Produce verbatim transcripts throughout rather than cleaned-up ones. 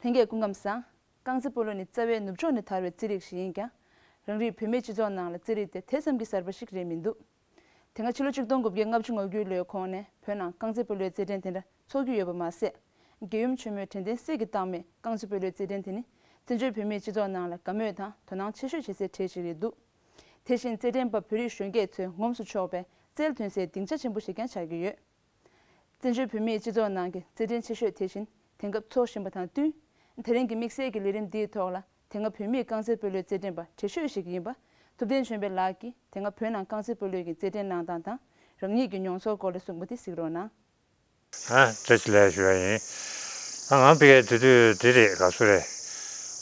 ལྷན་རྒྱས་སྐུ་ཁམས་བཟང་། རྐང་རྩེད་སྤོ་ལོ་ནི་རྩ་བའི་ནུབ་ཕྱོགས་ནས་དར་བའི་རྩེད་རིགས་ཤིག་ཡིན་ཀྱང་། རང་རེའི་བོད་མིའི་སྤྱི་ཚོགས་ནང་ལ་རྩེད་རིགས་དེ་དེ་ཙམ་གྱི་གསར་པ་ཞིག་རེད་མི་འདུག་དེ་སྔ་ཕྱི་ལོ་ཆིག་སྟོང་དགུ་བརྒྱ་ལྔ་བཅུ་ང་དགུ་ལོའི་གོང་ནས་བོད་ནང་རྐང་རྩེད་སྤོ་ལོའི་རྩེད་འགྲན་དེ་འདྲ་འཚོགས་ཀྱི་ཡོད་པ་མ་ཟད། རྒྱལ་ཡུམ་ཆེན་མོའི་དྲན་རྟེན་གསེར་གྱི་རྟགས་མའི་རྐང་རྩེད་སྤོ་ལོའི་རྩེད་འགྲན་དེ་ནི་བཙན་བྱོལ་བོད་མིའི་སྤྱི་ཚོགས་ནང་ལ་དགའ་མོས་དང་དོ་སྣང་ཆེ་ཤོས་བྱེད་སའི་གྲས་ཤིག་རེད་འདུག་དེ་བཞིན་རྩེད་འགྲན་པ་བོད་རིགས་གཞོན་སྐྱེས་ཚོའི་ངོམས་སུ་ཆོག་པའི་རྩལ་ཐོན་སའི་སྡིངས་ཆ་ཆེན་པོ་ཞིག་ཀྱང་ཆགས་ཀྱི་ཡོད། བཙན་བྱོལ་བོད་མིའི་སྤྱི་ཚོགས་ནང་གི་རྩེད་འགྲན་ཆེ་ཤོས་དེ་བཞིན་དེང་སྐབས་འཚོགས་བཞིན་པ་དང་བསྟུན། དེ་རིང་གི་དམིགས་བསལ་གྱི་ལས་རིམ་འདིའི་ཐོག་ལ་དེ་སྔ་བོད་མིའི་རྐང་རྩེད་སྤོ་ལོའི་རྩེད་འགྲན་པ་གྲས་ཤོས་ཤིག་ཡིན་པ། ཐུབ་བསྟན་ཆོས་འཕེལ་ལགས་ཀྱིས་དེ་སྔ་བོད་ནང་རྐང་རྩེད་སྤོ་ལོའི་གི་རྩེད་འགྲན་གནང་སྟངས་དང་རང་ཉིད་ཀྱི་མྱོང་ཚོར་སྐོར་ལ་གསུངས་པ་དེ་གཟིགས་རོགས་གནང་། ཨ། བཀྲ་ཤིས་བདེ་ལེགས་ཞུ་བ་ཡིན། ཨ། ང་ཕ་གིར་དེ་དུས་དེ་རེད། ག་ཚོད་རེད།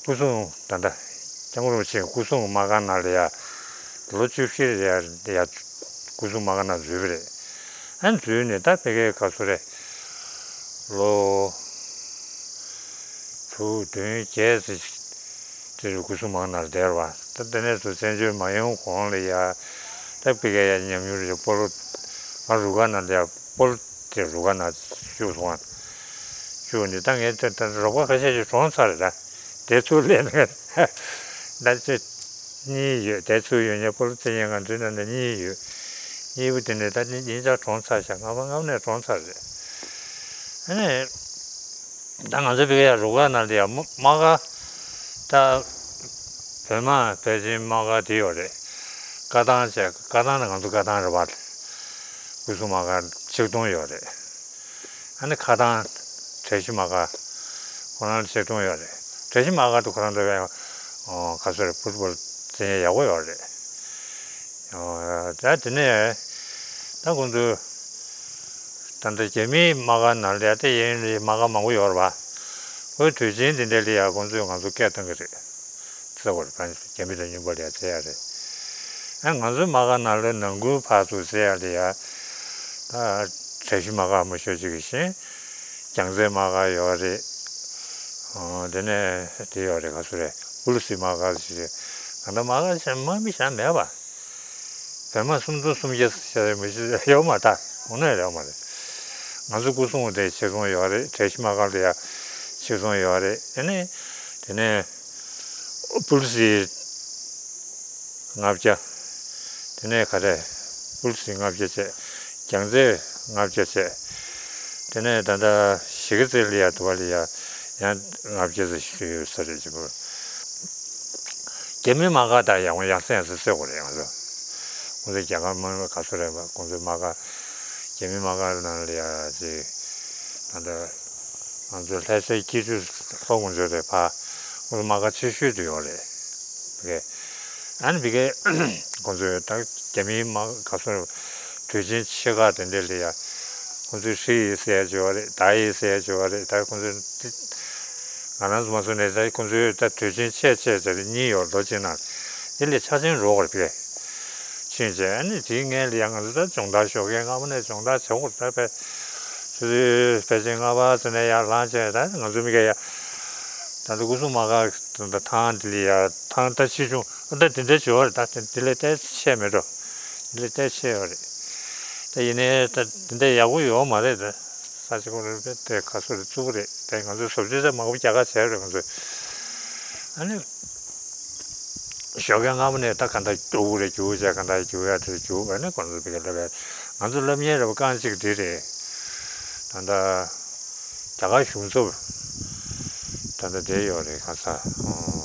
སྐུ་སྲུང་ད་ལྟ་སྐྱབས་མགོན་རིན་པོ་ཆེའི་སྐུ་སྲུང་མ་ག་ནང་ལ་ཡ། ལོ་བཅུ་བཞི་རེད་ཡ། ཡ། སྐུ་སྲུང་མ་ག་ནང་འཛུལ་བ་རེད། ཨ། འཛུལ་ནས་ད་ཕ་གིར་ག་ཚོད་རེད། ལོ་དྲུག་བདུན་བརྒྱད་ཙམ་དེ་རུ་སྐུ་སྲུང་མ་ག་ནང་ལ་བསྡད་པ། ད་དེ་ནས་བཟུང་བཙན་བྱོལ་མ་ཡོང་གོང་ལ་ཡ། ད་ཕ་གིར་ཡ་ཉམས་མྱོང་རེད། སྤོ་ལོ། ང་རུ་ཁག་ནང་ལ་ཡ། སྤོ་ལོ་དེ་རུ་ཁག་ནང་བཅུག་སོང་ང་། བཅུག་ནས་ད་ངས་ད་ད་རོགས་པ་ཁ་ཤས་ཤིག་གྲོངས་ཚར་རེད། ད་དེ་ཚུར་སླེབས་ནས་ད་ཚོད་གཉིས་ཡོད། དེ་ཚུར་ཡོད་མཁན་སྤོ་ལོ་རྩེད་མཁན་ང་ཚོའི་ནང་ནས་གཉིས་ཡོད། གཉིས་པོ་དེ་ནས་ད་གཉིས་ཆ་གྲོངས་ཚར་ཤག་སྔ་མ་སྔ་མ་ནས་གྲོངས་ཚར་རེད། ཨ་ནི། ད་ང་ཚོའི་བོད་ཡ་རུ་ཁག་ནང་ལ་ཡ་མ་མ་ག། ད་བོད་དམག་ཕལ་ཆེར་མ་ག་དེ་ཡོད་རེད། བཀའ་ཐང་བྱས། བཀའ་ཐང་ནི་ང་ཚོ་བཀའ་ཐང་རེད་པ། སྐུ་སྲུང་མ་ག་ཆིག་སྟོང་ཡོད་རེད། ཨ་ནི་ཁ་ཐང་། བཀྲ་ཤིས་མ་ག་ཁོ་རང་ལ་ཆིག་སྟོང་ཡོད་རེད། བཀྲ་ཤིས་མ་ག་དེ་ཁོ་རང་འདྲ་བའི། ཨོ། ག་ཚོད་རེད། ཕུཊ་བོལ་རྩེ་མཁན་ཡག་པོ་ཡོད་རེད། ཨོ། ད་དེ་ནས་ད་ཁོང་ཚོས་ད་ལྟ་རྒྱ་མིའི་མ་ག་ནང་ལ་ཡ་དེ་ཡན་ལ་མ་ག་མང་པོ་ཡོད་རེད་པ། ཁོའི་དུས་ཆེན་དེ་འདྲ་ལ་ཡ་ཁོང་ཚོས་ང་ཚོ་སྐད་གཏོང་གི་རེད། རྩེ་བར་རྒྱ་མི་དང་མཉམ་པོ་ལ་ཡ་རྩེ་ཡ་རེད། ཨ། ང་ཚོའི་མ་ག་ནང་ལ་ནང་ཁུལ་ཕར་ཚུར་རྩེ་ཡ་ལ་ཡ། ད་བཀྲ་ཤིས་མ་ག་མང་ཤོས་ཅིག་གི་བཞིན། རྒྱལ་རྩེ་མ་ག་ཡོད་རེད། ཨོ། དེ་ནས་དེ་ཡོད་རེད། ག་ཚོད་རེད། ཨུ་ལུ་སི་མ་ག་ཟེར་རེད། གང་ལྟར་མ་ག་ཞེ་མ་མི་ཞེ་མེད་པ། བོད་དམག་སུམ་སྟོང་སུམ་བརྒྱ་ཟེར་མི་ཞིག་ཡོད་མ་རེད། འོ་ན་ཡོད་མ་རེད། ང་ཚོ་སྐུ་སྲུང་དེ་ཆིག་སྟོང་ཡོད་རེད། བཀྲ་ཤིས་མ་ག་ལ་ཡ་ཆིག་སྟོང་ཡོད་རེད། དེ་ནས་དེ་ནས་ཨུ་ལུ་སི་ལྔ་བརྒྱ། དེ་ནས་ག་རེ། ཨུ་ལུ་སི་ལྔ་བརྒྱ་བྱས། རྒྱལ་རྩེ་ལྔ་བརྒྱ་བྱས། དེ་ནས་ད་ལྟ་གཞིས་ཀ་རྩེ་ལ་ཡ། དེ་པ་ལ་ཡ་ཡང་ལྔ་བརྒྱ་ཙམ་ཞིག་ཡོད་ས་རེད། ཅིག་པོ། རྒྱ་མི་མ་ག་དང་ཡང་ཡང་སེ་ཡང་སེ་རྩེ་དགོས་རེད། ང་ཚོ། ཁོང་ཚོ་རྒྱ་གར་མ་ག་ཚོད་རེད་པ། ཁོང་ཚོ་མ་ག། རྒྱ་མི་མ་ག་ནང་ལ་ཡ་ཅིག་ད་ལྟ་ང་ཚོ་ལྷ་སའི་སྐྱིད་ཆུ་ལྷོ་ཁོང་ཚོ་རེད་པ། ཁོང་ཚོ་མ་ག་ཆེ་ཤོས་དེ་ཡོད་རེད། ཨ་ནི་ཕ་གི་ཁོང་ཚོས་ད་རྒྱ་མིའི་མ་ག་སོ་དུས་ཆེན་ཆེ་ཁག་དེ་འདྲ་ལ་ཡ། ཁོང་ཚོས་ཧྲི་ཡི་ཟེར་ཡ་ཅིག་ཡོད་རེད། ད་ཡི་ཟེར་ཡ་ཅིག་ཡོད་རེད། ད་ཁོང་ཚོས་དེ་ང་རང་ཚོ་མ་སོང་ནས། ད་ཁོང་ཚོས་ད་དུས་ཆེན་ཆེ་ཆེ་ཟེར་གཉིས་ཡོད། ལོ་གཅིག་ནང་དེ་ལས་འཆར་ཅན་རོགས་རེད་ཕ་གི། ཕྱིན་ཆད་ཨ་ནི་དེའི་སྔོན་ལ་ཡ་ང་ཚོ་ད་སྦྱོང་བརྡར་ཞོགས་ཀས་སྔ་མོ་ནས་སྦྱོང་བརྡར་བྱེད་དགོས་རེད། ད་ཕལ་ཆེར་ཕལ་ཆེར་སྔ་པ་ཙམ་ནས་ཡར་ལངས་བྱས། ད་ང་ཚོ་མི་ག་ཡ་ད་ལྟ་སྐུ་སྲུང་མ་ག་ད་ལྟ་ཐང་དེ་ལ་ཡ། ཐང་ད་ཆེ་ཆུང་ད་དེ་འདྲ་བྱེད་པ་རེད། ད་དེ་དེ་ལས་ཏོག་ཙམ་ཆེ་མེད་འགྲོ། དེ་ལས་ཏོག་ཙམ་ཆེ་བ་རེད། ད་ཡིན་ནའི་ད་དེ་འདྲ་ཡག་པོ་ཡོད་མ་རེད། ད་ས་ཆ་ཁོ་རེ་དེ་ག་སོ་རེ་བཙུགས་པ་རེད། དེ་ང་ཚོས་བཟོ་བཅོས་ཚད་མང་པོ་རྒྱག་ག་བྱས་རེད། ང་ཚོས་ཨ་ནི། ཞོགས་ཀས་སྔ་མོ་ནས་ད་ག་འདྲ་རྒྱུག་རེད། རྒྱུག་བྱས་ག་འདྲ་རྒྱུག་ཡ་དེར་རྒྱུག་ཨ་ནི་ཁོང་ཚོ་ཕ་གིར་སླེབས་པས། ང་ཚོ་སླེབས་མཁན་རེད་པ། རྐང་གཅིག་འདི་རེད། ད་ལྟ་རྒྱ་གར་གཞུང་ཚབ་ད་ལྟ་བསྡད་ཡོད་རེད། ག་ས། ཨོ།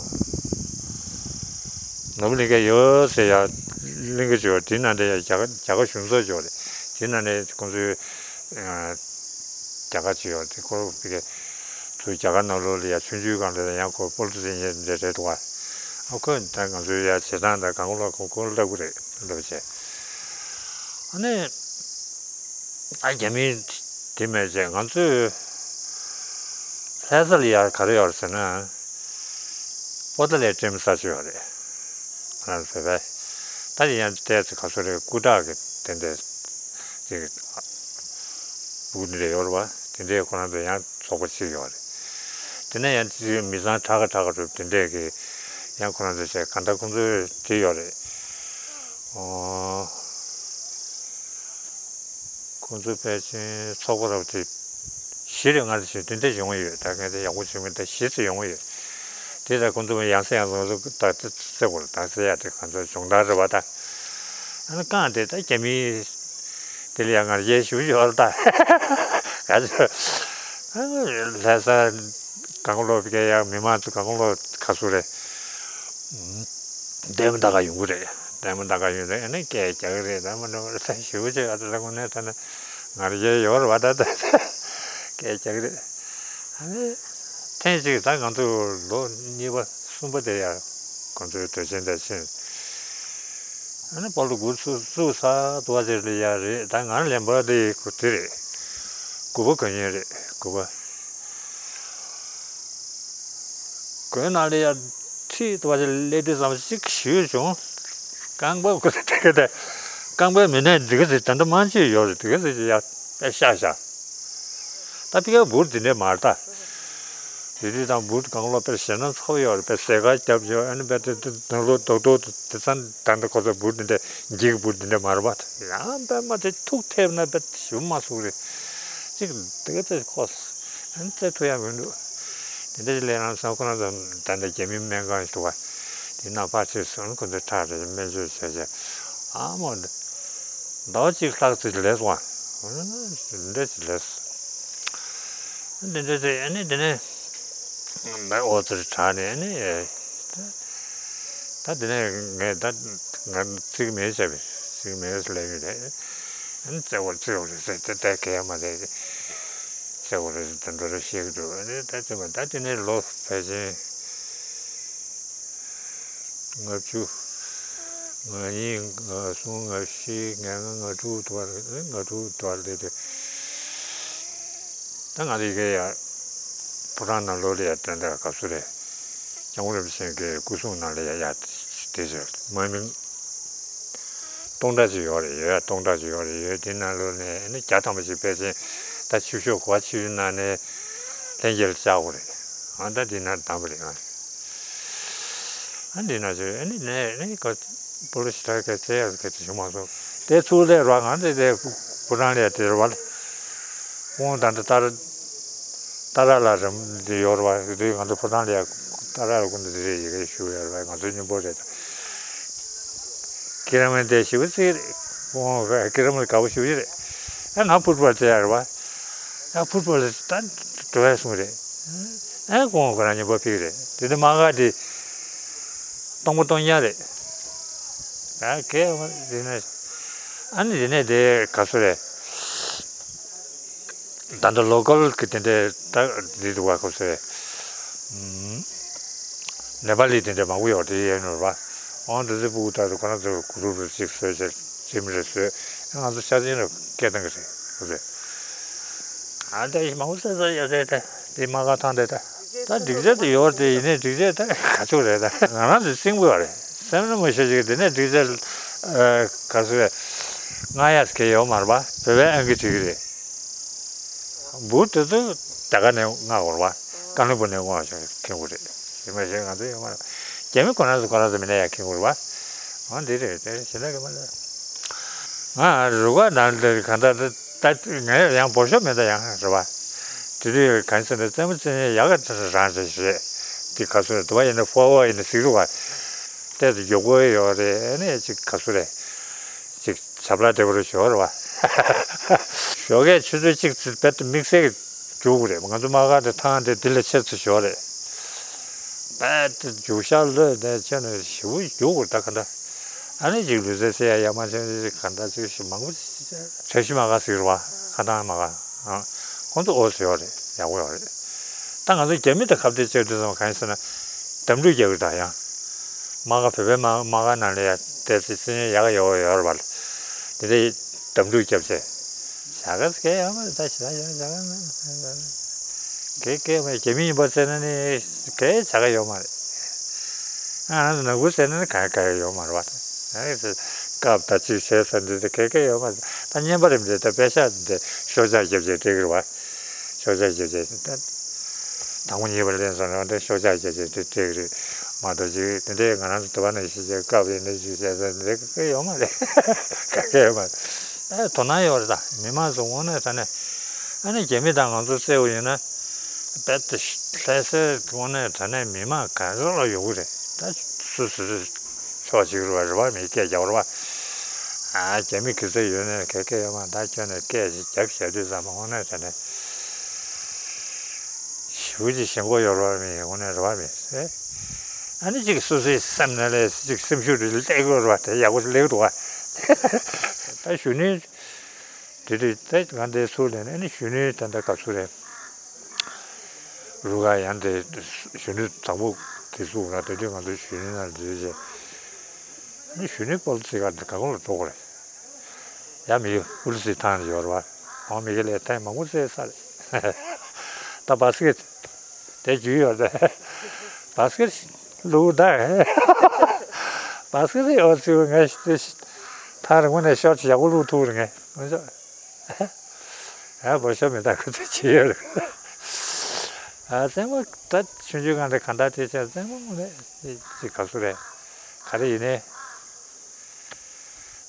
ནོར་བུ་གླིང་ག་ཡོད་ཟེར་ཡ། གླིང་ག་ཅིག་ཡོད། དེ་ནང་དེ་ཡ་རྒྱ་གར་རྒྱ་གར་གཞུང་ཚབ་ཅིག་ཡོད་རེད། དེ་ནང་ནས་ཁོང་ཚོའི་རྒྱ་གར་ཅིག་ཡོད་དེ། ཁོ་ཕ་གི་ཚུར་རྒྱ་གར་ནང་ལོགས་ལ་ཡ་ཆུང་ཆུང་སྒང་ལ་ཡང་ཁོ་སྤོ་ལོ་རྩེད་མཁན་འདྲ་རེད་འདུག་ག་ཨ། ཁོས་ད་ང་ཚོའི་ཡ་བྱེད་སྟངས་དང་གང་ལ་གང་ཁོ་ལབ་གི་རེད། ལབ་བྱས་ཨ་ནི། ཨ། རྒྱ་མི་དེ་མེད་བྱས་ང་ཚོས་ལྷ་ས་ལ་ཡ་ག་རེ་ཡོད་རེད་ཟེར་ན། པོ་ཏཱ་ལའི་ཀྲེམ་ས་ཅིག་ཡོད་རེད། ང་རང་ཚོ་བོད་པའི། ད་དེ་ཡང་ཏོག་ཙམ་ག་ཚོད་རེད། སྐུ་དྲག་གི་དེ་འདྲ་ཅིག་སྦུག་འདྲ་ཡོད་རེད་པ། དེ་འདྲའི་ཁོ་རང་ཚོ་ཡང་ཚོགས་པ་ཅིག་ཡོད་རེད། དེ་ནས་ཡང་ཅིག་མི་ཚང་དྲག་ག་དྲག་ག་འགྲོ། དེ་འདྲས་ཀྱི་ཡང་ཁོ་རང་ཚོ་བྱས་གང་ལྟར་ཁོང་ཚོའི་དེ་ཡོད་རེད། ཨོ། ཁོང་ཚོ་ཕལ་ཆེར་ཚོགས་པ་རབ་དེ་ དེ་རེད། ང་ཚོ་ཞུ་དེ་འདྲ་ཡོང་གི་ཡོད། ད་ངས་དེ་ཡག་པོ་བྱུང་མིན་ད་གཞི་རྩ་ཡོང་གི་ཡོད། དེ་ད་ཁོང་ཚོ་ཡང་སེ་ཡང་སེ་ང་ཚོ་ད་དེ་རྩེ་བོར་ད་ཟེར་ཡ་དེ་ང་ཚོ་སྦྱོང་བརྡར་རེད་བ་ད། ཨ་ནི་རྐང་དེ་ད་རྒྱ་མི་དེ་ལ་ཡང་ང་རྒྱལ་ཞུ་ཞོར་ད་ག་ཚོད་ལྷ་ས་གང་ལོ་བརྒལ་ཡག་མི་མང་ཚོ་གང་ལོ་ག་ཚོད་རེད། ལྡན་མོ་ད་ག་ཡོང་གི་རེད། ལྡན་མོ་ད་ག་ཡོང་རེད། ཨ་ནི་སྐད་རྒྱག་གི་རེད། ལྡན་མོ་འགྲོ་རེད། ད་ཞུ་བྱེད་ཨ་ད་ད་ཁོ་ནས་ད་ནི་ང་རྒྱལ་ཡོད་རེད་བ་ད་ད་སྐད་རྒྱག་གི་རེད། ཨ་ནི་ཐེངས་གཅིག་ད་ང་ཚོ་ལོ་གཉིས་པ་གསུམ་པ་དེ་ཡར་ཁོང་ཚོའི་དུས་ཆེན་དེ་ཕྱིན། ཨ་ནི་སྤོ་ལོ་འགོ་ཚུགས་ཚུགས་ས་དུ་བ་ཟེར་ལ་ཡ་རེད། ད་ང་ལེན་པ་དེ་ཁོ་དེ་རེད། དགུ་པ་དགོན་ཡོད་རེད། དགུ་པ་དགོན་ནང་ལ་ཡ་ཁྲིད་དུ་བ་ཟེར་སླེབས་དུས་ཙམ་ཞིག་ཞུས་བྱུང་། རྐང་པ་ཁོ་ཚོ་དེ་ག་དེ་རྐང་པའི་མི་སྣ་འདི་ག་ཚོད་ད་ལྟ་མང་ཆེ་ཡོད་རེད། དེ་ག་ཚོད་ཡ་ཤ་ཤ། ད་ཕི་ཀ་འབུར་དེ་འདྲས་མ་རེད་ད། དེ་དུས་དང་འབུར་གང་ལོ་དཔེར་ཞེད་སྣང་ཚ་པོ་ཡོད་རེད། དཔེར་ཟས་ག་རྒྱབ་ཡོད། ཨ་ནི་དཔེར་དེ་དེ་ནང་ལོགས་རྡོག་རྡོག་དེ་ཚང་ད་ལྟ་ཁོ་ཚོ་འབུར་དེ་འདྲས་འགྱིག་གི་འབུར་དེ་འདྲས་མ་རེད་པ། ཡང་དཔེར་མ་དེ་ཐུག་ཐེབས་ན་དཔེར་ཞུ་མ་ཚུགས་རེད། ཅིག་དེ་ག་དེ་ཁོ་ཨ་ནི་རྩེ་ཐུབ་ཡ་མི་འདུག་དེ་འདྲས་ལས་རང་སང་ཁོ་རང་ཚོ་ད་ལྟ་རྒྱ་མི་སྨན་ཁང་ཞིག་འདུག་པ། དེ་ནང་ཕར་ཕྱིར་སོང་ཁོ་ཚོ་ཁྲག་རེད་སྨན་བཅོས་བྱས་བྱས་ཨ་མོ། ཟླ་བ་གཅིག་ལྷག་ཙམ་ལས་སོང་བ། འདྲ་ཅིག་ལས་སོང་། འདི་འདྲ་ཅིག་ཨ་ནི་དེ་ནས་ཨོ་ཙི་དྲག་ནས་ཨ་ནི་ད་དེ་ནས་ངས་ད་ང་ཚིག་མེད་བྱས་པས་ཚིག་མེད་ལས་ཡོད་རེད། ཨ་ནི་བཙལ་བར་བཙལ་བ་རེད་ཟེར་ཏེ་ད་གས་མ་རེད། བཙལ་བ་རེད་ཟེར་ད་འགྲོ་རེ་བཤད་གི་འདུག་ཨ་ནི་ད་དེ་མ་ད་དེ་ནས་ལོ་ཕལ་ཆེར། ལྔ་བཅུ། ང་གཉིས། ང་གསུམ། ང་བཞི། ང་ལྔ། ང་དྲུག་དུ་བར། ང་དྲུག་དུ་བར་སླེབས་དུས། ད་ང་ཚོ་ཡི་གེ་ཡ། ཕོ་བྲང་ནང་ལོགས་ལ་ཡ་དྲན་དྲ་སྐབས་སུ་རེད། སྐྱབས་མགོན་རིན་པོ་ཆེ་གི་སྐུ་གཟུགས་ནང་ལ་ཡ་ཡ་དེ་ཟེར་མ་མི། སྟོང་ཕྲག་ཅིག་ཡོད་རེད། ཡོད་སྟོང་ཕྲག་ཅིག་ཡོད་རེད། ཡོད་དེ་ནང་ལོགས་ནས་ཨ་ནི་བརྒྱ་ཐམ་པ་ཅིག་ཕལ་ཆེར་ད་ཆུ་ཤོག་གོ་བ་ཆུ་ཤོག་ནང་ནས་ལྷན་རྒྱས་ལ་བཅར་དགོས་རེད། ཨ་ད་དེ་ན་བདམས་པ་རེད་ང་། ཨ་འདི་ན་ཚོད་ཨ་ནི་ནས་ཨ་ནི་ག་པོ་ལོ་ཞིག་ལ་ག་ཚད་ཡག་ག་ཚད་བྱུང་མ་སོང་། དེ་ཚུར་སླེབས་ར་ང་འདི་དེ་ཕོ་བྲང་ལ་ཡ་དེ་ར་བ་ལ། ཁོང་ད་ལྟ་ཏར་ཏར་ལ་རམ་འདི་ཡོད་ར་བ་རེད། ང་ཚོ་ཕོ་བྲང་ལ་ཡ་ཏར་ལ་ཀུན་ཏུ་རེ་ཡི་གེ་ཞུ་ཡོད་ར་བ། ང་ཚོ་མཉམ་པོ་རེད། ཁྱེད་རང་མི་དེ་ཞིབ་ཚིག་རེད། ཁོང་ཁྱེད་རང་མི་དགའ་པོ་ཞུ་ཡི་རེད། ཨ་ང་ཕུཊ་བོལ་རྩེ་ཡ་ར་བ། ཨ་ཕུཊ་བོལ་ད་འགྲོ་ཡ་སོང་རེད། ཨ་ཁོང་ཁོ་རང་མཉམ་པོ་ཕིག་རེད། དེ་ནི་མ་ག་དེ། སྟོང་པ་སྟོང་རྐྱང་རེད། ཨ་གས་དེ་ནས་ཨ་ནི་དེ་ནས་དེ་ག་སུ་རེད། ད་ལྟ་ལོ་ཀལ་གི་དེ་འདྲའི་ད་འདི་འདུག་བ་ག་སུ་རེད། ནེ་པ་ལི་དེ་འདྲ་མང་པོ་ཡོད་དེ་ཡན་ནོར་བ། འོང་དུ་ཙི་སྤུ་གུ་ལྟར་དུ་ཁོ་རང་ཚོ་གུ་རུབ་རུབ་ཅིག་བཟོས་བྱས་ཇིམ་རེ་བཟོས། ང་ཚོ་ཤ་ཚན་རེ་སྐད་བཏང་གི་རེད་རེད། ཨ་ད་ཡི་མང་པོ་བཟོས་བཟོས་ཡོད་རེད་ད། དེ་མ་ག་ཐང་དེ་ད། ད་སྒྲིག་ཆས་དེ་ཡོད་དེ་ཡིན་ནའི་སྒྲིག་ཆས་ད་ག་ཚོད་རེད་ད། ང་རང་ཚོ་སེམས་པོ་རེད། སེམས་ནི་མ་ཤེས་ཅིག་དེ་ནས་སྒྲིག་ཆས་ག་ཚོད་རེད། ང་ཡ་སྐད་ཡོད་མ་རེད་པ། བོད་པའི་ཨང་ཀི་བྲིས་གི་རེད། འབུ་དེ་ཚོ་རྒྱ་གར་ནས་མངགས་དགོས་རེད་པ། ཀ་ལོན་སྦུག་ནས་མངགས་ཤག་མཁན་པོ་རེད། ཡིན་མ་ཤེས་ང་ཚོ་ཡོད་མ་རེད། རྒྱ་མི་ཁོ་རང་ཚོ་ཁོ་རང་ཚོ་མི་སྣ་ཡ་མཁན་པོ་རེད་པ། འོ་འདི་རེད་དེ་ཞེ་དྲག་གི་མ་རེད། ང་རུ་ཁག་ནང་ལ་གང་ལྟར་ད་ངས་ཡང་འབོར་ཤོག་མེད་ད་ཡང་རེད་པ། དེ་དུས་གང་ཟེར་ན་རྩེད་མོ་རྩེ་ནས་ཡག་ག་རང་རེད་རེད། དེ་ག་ཚོད་རེད་དུ་བ་ཡིན་ན་ཧྥོ་ཝ་ཡིན་ན་གཟིགས་རུ་བ། ལྟས་དུ་མགྱོགས་པོ་ཡོད་རེད། ཨ་ནི་ཅིག་ག་ཚོད་རེད། ཅིག་བྱབ་ལ་བདེ་པོ་རུ་ཞོར་བ། ཞོགས་ཀས་ཆུ་ཚོད་གཅིག་ཙམ་བེད་དུ་དམིགས་བསལ་གྱི་རྒྱུག་དགོས་རེད། ང་ཚོ་མ་ག་དེ་ཐང་དེ་འདི་ལས་ཆེ་ཚུལ་ཞོར་རེད། བེད་དུ་རྒྱུག་ཤར་ལོས་དེ་ཆེ་ནས་ཞེ་པོ་རྒྱུག་དགོས་ད་ག་འདྲ། ཨ་ནི་ཅིག་ལུས་རྩལ་རྩེ་ཡ་ཡ་མ་ཆེ་ནས་ཅིག་ག་འདྲ་ཅིག་ཞིག་མང་པོ་ཅིག་བཀྲ་ཤིས་མ་ག་ཟིག་རུ་བ་ཁ་ཐང་མ་ག་ཨ། ཁོང་ཚོ་ཨོ་ཚོ་ཡོད་རེད། ཡག་པོ་ཡོད་རེད། ད་ང་ཚོ་རྒྱ་མི་དང་ཁ་གཏད་བཅག་དུས་ཙམ་གང་ཡིན་ཟེར་ན། འདམ་འགྲུལ་རྒྱག་གི་ད་ཡང་། མ་ག་བོད་པའི་མ་མ་ག་ནང་ལ་ཡ་བལྟས་ཚེ་སེམས་ཡག་ཡོད་ཡོད་རེད་པ། དེ་འདྲའི་འདམ་འགྲུལ་རྒྱབ་ཚེ། བྱ་དགའ་སྐད་ཡོད་མ་རེད་ད་ཞེ་དྲག་ཡོད་བྱ་དགའ་གས་སྐད་ཡོད་མ་རེད། རྒྱ་མི་ཡིན་པ་ཟེར་ན་ནི་གས་བྱ་དགའ་ཡོད་མ་རེད། ང་རང་ཚོ་ནང་ཁུལ་ཟེར་ན་ནི་གང་གང་ཡོད་མ་རེད་པ། ཨ་ནི་སྐབས་ད་ཅིག་བྱས་ཟེར་འདི་ད་གས་གས་ཡོད་མ་རེད། ད་བརྙན་པར་རིམ་འདི་ད་པེ་ཤག་འདི་ཤོག་ཆག་རྒྱབ་བྱས་སྤྲད་གི་རེད་པ། ཤོག་ཆག་རྒྱབ་བྱས་ད། དང་པོ་གཉིས་པ་ལེན་སོང་ན་འདི་ཤོག་ཆག་རྒྱབ་བྱས་དེ་སྤྲད་གི་རེད་མ་གཏོགས་ཅིག་དེ་འདྲའི་ང་རང་ཚོ་དུ་བ་ནས་ཤེས་བྱའི་སྐབས་ཡིན་ན་ཅིག་བྱས་ཙང་དེ་ག་ཡོད་མ་རེད། ག་ག་ཡོད་མ་རེད། ཨ་དོ་སྣང་ཡོད་རེད་ད། མི་མང་ཚོ་དངོས་གནས་ད་ནས་ ཨ་ནི་རྒྱ་མི་དང་ང་ཚོ་བརྩེ་བ་ཡོད་ན་རྦད་དེ་ལྷ་སའི་དངོས་གནས་དྲང་གནས་མི་མང་གང་ག་ལ་ཡོང་གི་རེད། ད་སུ་སུ་སུ་ཕྱོགས་གཅིག་རེད་པ། རེད་པ། མི་སྐད་རྒྱག་རེད་པ། ཨ་རྒྱ་མི་གི་ཚེ་ཡོད་ནས་ག་གེ་ཡོད་མ་ད་ཁྱོད་ནས་སྐད་ཅིག་རྒྱབ་བཞག་དུས་ཙམ་པ་དངོས་གནས་དྲང་གནས་ཞེ་པོ་ཅིག་ཞེན་ཁོག་ཡོད་རེད་པ། མི་དངོས་གནས་རེད་པ། མི་ཨ་ནི་ཅིག་སོ་སོའི་སེམས་ནང་ལ་ཅིག་སེམས་ཤུགས་རེ་སླེབས་ཀྱི་རེད་པ། དེ་ཡག་པོ་སླེབས་འདུག་པ། ད་གཞོན་ནུའི་དེ་དུས་ད་ང་འདིར་ཚུར་སླེབས་ནས་ཨ་ནི་གཞོན་ནུའི་ད་ལྟ་སྐབས་སུ་རེད། རུ་ཁག་ཡང་དེ་གཞོན་ནུ་དང་པོ་དེ་ཚུགས་ན་དེ་དུས་ང་ཚོ་གཞོན་ནུ་ནང་འཛུལ་རྗེས་ཨ་ནི་གཞོན་ནུའི་སྤོ་ལོ་རྩེད་གར་འདི་གང་ག་ལ་འགྲོ་དགོས་རེད། ཡ་མི་ཨུ་རུ་སུའི་ཐང་ཡོད་རེད་པ། འོ་མི་གི་ལས་ཐེངས་མང་པོ་རྩེས་ཚར་རེད། ད་བཱ་སི་ཀེ་ཊི་དེ་རྒྱུས་ཡོད་རེད། བཱ་སི་ཀེ་ཊི་བླུགས་ད། བཱ་སི་ཀེ་ཊི་ཨོ་ཚིག་ང་ཞིག་དེ་ཞིག་ཐག་རིང་པོ་ནས་ཤོར་ཡག་པོ་བླུགས་ཐུབ་རེད་ངས། ང་ཚོ་ཨ་བོ་ཤོ་མི་ད་ཁོ་ཚོ་བྱེད་ཡོད་རེད། ཨ་བཙན་མོ་ད་ཆུང་ཆུང་སྒང་དེ་གང་ལྟར་དེ་ཆ་བཙན་མོ་དངོས་གནས་ཅིག་ག་ཚོད་རེད། ག་རེ་ཡིན་ནའི།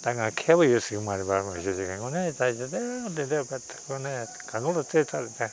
ད་ང་མཁས་པོ་ཡོད་ཟེར་གྱི་མ་རེད་པ། མ་ཤེས་ཟེར་གྱི་དངོས་གནས་ད་ཅི་ད་འདི་འདྲ་པ་དངོས་གནས་གང་ག་ལ་རྩེ་ཚར་ད།